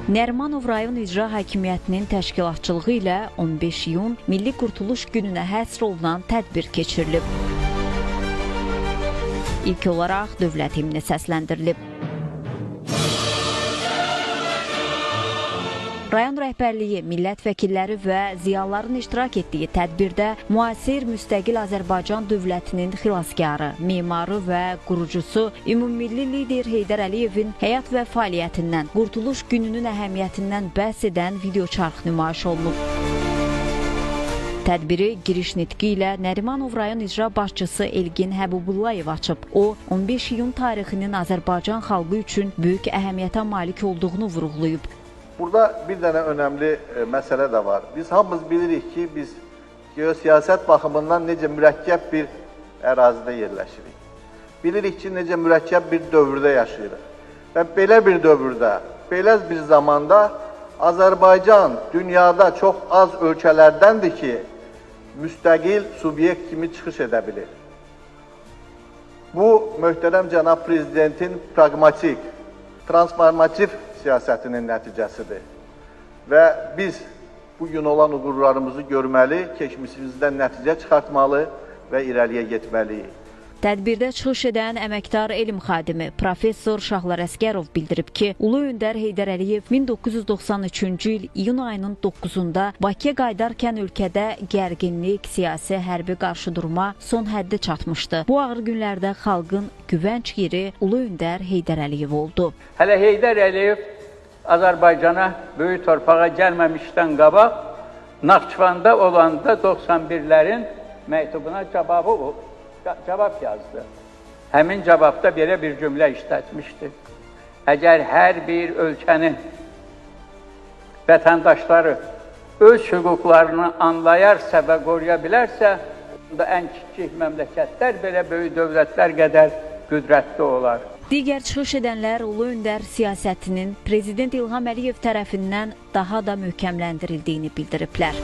Nərimanov rayon İcra Hakimiyyətinin təşkilatçılığı ilə 15 iyun Milli Qurtuluş Gününə həsr olunan tədbir keçirilib. İlk olaraq dövlət himni səsləndirilib. Rayon rəhbərliyi, millət vəkilləri və ziyalıların iştirak etdiyi tədbirdə müasir müstəqil Azərbaycan dövlətinin xilaskarı, memarı və qurucusu, ümummilli lider Heydər Əliyevin həyat və fəaliyyətindən, Qurtuluş Gününün əhəmiyyətindən bəhs edən videoçarx nümayiş olunub. Tədbiri giriş nitqi ilə Nərimanov rayon icra başçısı Elgin Həbibullayev açıb. O, 15 iyun tarixinin Azərbaycan xalqı üçün böyük əhəmiyyətə malik olduğunu vurğulayıb. Burada bir dənə önəmli məsələ də var. Biz hamımız bilirik ki, biz geosiyasət baxımından necə mürəkkəb bir ərazidə yerləşirik. Bilirik ki, necə mürəkkəb bir dövrdə yaşayırıq. Və belə bir dövrdə, belə bir zamanda Azərbaycan dünyada çox az ölkələrdəndir ki, müstəqil subyekt kimi çıxış edə bilir. Bu, möhtərəm cənab prezidentin praqmatik, transformativ siyasətinin nəticəsidir. Və biz bugün olan uğurlarımızı görməli, keçmişimizdən nəticə çıxartmalı və irəliyə getməliyik. Tədbirdə çıxış edən əməkdar elm xadimi professor Şahlar Əsgərov bildirib ki, Ulu Öndər Heydər Əliyev 1993-cü il iyun ayının 9-da Bakıya qayıdarkən ölkədə gərginlik, siyasi, hərbi qarşıdurma son həddə çatmışdı. Bu ağır günlərdə xalqın güvənc yeri Ulu Öndər Heydər Əliyev oldu. Hələ Heydər Əliyev Azərbaycana, böyük torpağa gəlməmişdən qabaq Naxçıvanda olanda 91-lərin məktubuna cavab yazdı. Həmin cavabda belə bir cümlə işlətmişdi. Əgər hər bir ölkənin vətəndaşları öz hüquqlarını anlayarsa və qoruya bilərsə, onda ən kiçik məmləkətlər belə böyük dövlətlər qədər qüdrətli olar. Digər çıxış edənlər Ulu Öndər siyasətinin Prezident İlham Əliyev tərəfindən daha da möhkəmləndirildiyini bildiriblər.